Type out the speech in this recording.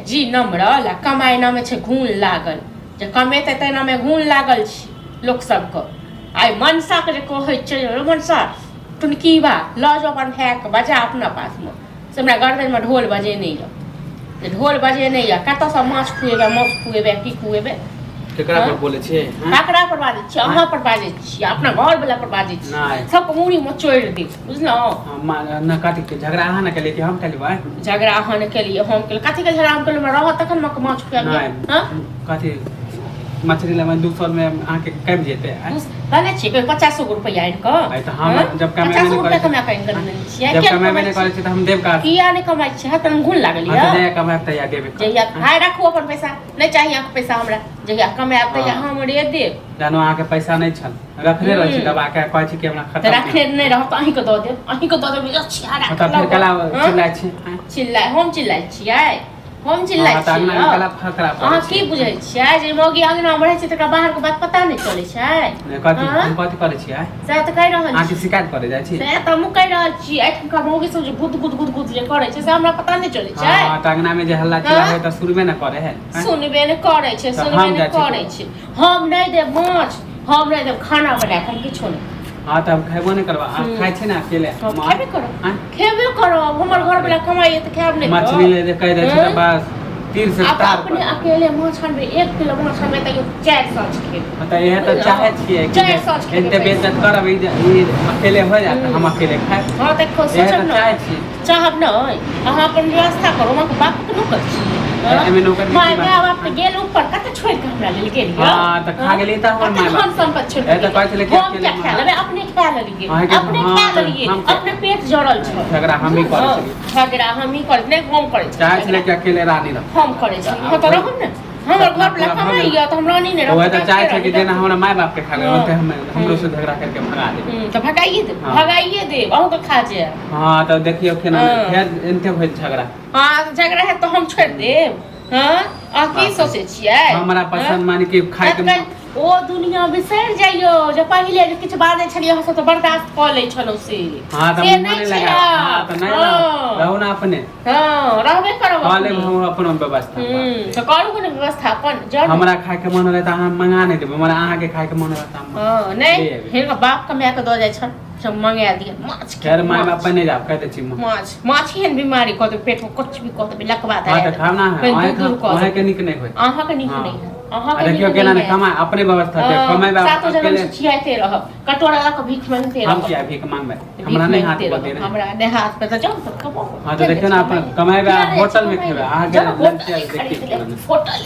जी नमरल आ कमाइ नामे छै घून लागल। जे कमेतै तेनामे घून लागल छै लोक सबके। आइ मनसाके जे कहै छै, रे मनसा टुनकीबा लऽ जाउ अपन भायके, बजा अपना पासमे, से हमरा गर्दनमे ढोल बजेने यऽ, जे ढोल बजेने यऽ। कतऽसँ माछ खुएबै, माछ खुएबै, की खुएबै? केकरा पर बोलै छियै? ककरा पर बाजै छियै? अहाँ पर बाजै छियै, अपना घर वाला पर बाजै छियै। सबके मुड़ी मचोड़ि देब, बुझलहुँ? न, कथी के झगड़ा अहाँ ने केलियै कि हम केलियै? झगड़ा अहाँ ने केलियै, हम केलियै? कथी के झगड़ा हम केलियै? हमरा रहत तखन माछ खुआएब। हँ, कथी मछली लेबै? 200 मे अहाँके कमि जेतै। कहने छियै कोइ 50 गो रुपैआ आनि कऽ? तऽ हम जब कमेबे 50 रुपैआ कमा कऽ आनि कऽ देने छियै। जब कमेबे नहि करै छियै तऽ हम देब का? किया नहि कमाइ छियै? हँ, तहन घुन लागल यऽ। जहिया कमाएब तहिया देबै। जहिया हाय, राखू अपन पैसा, नहि चाही अहाँके पैसा हमरा। जहिया कमाएब तहिया हमरे देब। जानो अहाँके पैसा नहि छल, रखने रहै छी दबा के, कहै छी कि हमरा खतम। रखने नहि रहत तऽ अहीँके दऽ देब, अहीँके दऽ देब। अच्छा, राख। तऽ फेर कला चिल्लाइ छी? चिल्लाइ? हम चिल्लाइ छियै? हम चिल्लाइ छियै? अहाँ की बुझै छियै जे मौगी अङ्गनामे रहै छै तकरा बाहरके बात पता नहि चलै छै? कथी हम कथी करै छियै? सएह तऽ कहि रहल छी। शिकायत करै जाइ छी? सएह तऽ हमहूँ कहि रहल छी। एहिठुमका मौगी सब जे गुद गुद गुद गुद जे करै छै से हमरा पता नहि चलै छै? हँ, तऽ अङ्गनामे जे हल्ला चिल्ला होइ तऽ सुनबे नहि करै है? सुनबे नहि करै छै, सुनबे नहि करै छै। हम नहि देब माछ, हम नहि देब खाना बना कऽ, हम किछो नहि। हँ, तऽ हम खेबो नहि करब। अहाँ खाइ छी ने अकेले? खेबे करब, खेबे करब। हमर घर वाला कमाइए तऽ खायब नहि? मछली ले जे कहि दै छै तऽ बस तीर से तार। अपने अकेले माछ अनबै, 1 किलो माछ अनबै तऽ चारि साँझ खेबै। तऽ इएह तऽ चाहै छियै कि चारि साँझ खेबै। एते बेइज्जत करब, ई अकेले हो जायत, हम अकेले खायब। हँ, तऽ सोचब ने, चाहै छी। चाहब नहि, अहाँ अपन व्यवस्था करू। अहाँके बापके नौकर छी? एहिमे नौकर? माय माय बाप तऽ गेल ऊपर, कते छोड़ि कऽ हमरा लेल गेल? हँ, तऽ खा गेली तऽ हमर माय धन सम्पत्ति छोड़ि कऽ तऽ कहै छलै कि हम किया खा लेबै? अपने खा लेलियै, अपने खा लेलियै, अपने पेट जड़ल छै। झगड़ा हमही करै छलियै। झगड़ा हमही करै नहि, हम करै छी। चाहै छलै कि अकेले रानी रह। हम करै छी। हँ, तऽ रहब ने। हमर घर वाला कमाइया तऽ हम रानी नहि रहब? तऽ चाहै छै कि जेना हमरा माय बाप के खा गेल ओते हम हमरो से झगड़ा करके भगा देब। तऽ भगाइए देब, भगाइए देब, अहूँके खा जायब। हँ, तऽ देखियौ केना फेर एनते होइत झगड़ा। हँ, झगड़ा है तऽ हम छोड़ि देब? हँ, अहाँ की सोचै छियै? हमरा पसंद माने कि खाय के ओ दुनिया बिसरि जाइयो जे पहिले जे किछु बाजै छलियै अहाँ सब तऽ बर्दाश्त कऽ लै छलहुँ से। हँ, तऽ से मुँह नहि नहि छै। लगा। हँ, तऽ नहि रहू ने अपने। हँ, रहबे करब। कऽ लेब हम अपन व्यवस्था। तऽ करू ने व्यवस्था अपन जड़। हमरा खाय के मन होलै तऽ अहाँ मंगा नहि देबै, हमरा अहाँके खाय के मन होलै तऽ हम हँ नहि। हिनकर बाप कमाए कऽ दऽ जाइ छनि, सब मंगा दिअ माछ। खैर, माय बाप पर नहि जाब, कह दै छी। माछ माछ एहन बीमारी कऽ देबै, पेट में कुछ भी कऽ देबै, लकवा धरा। तऽ खाना है अहाँ के नीक नहि होय। अहाँ के नीक नहि है, अहाँ के देखियौ केना नहि कमाय, अपने व्यवस्था छै, कमेबै। सातो जन्म से छियाइते रहब, कटोरा लऽ कऽ भीख मांगते रहब। हम किया भीख मांगबै? हमरा नहि हाथ पर देने। हमरा नहि हाथ पर तऽ जाउ तऽ कमाउ। हां, तऽ देखियौ ने, अपन कमेबै, होटल में खेबै। अहाँ के लंच देखियौ। होटल।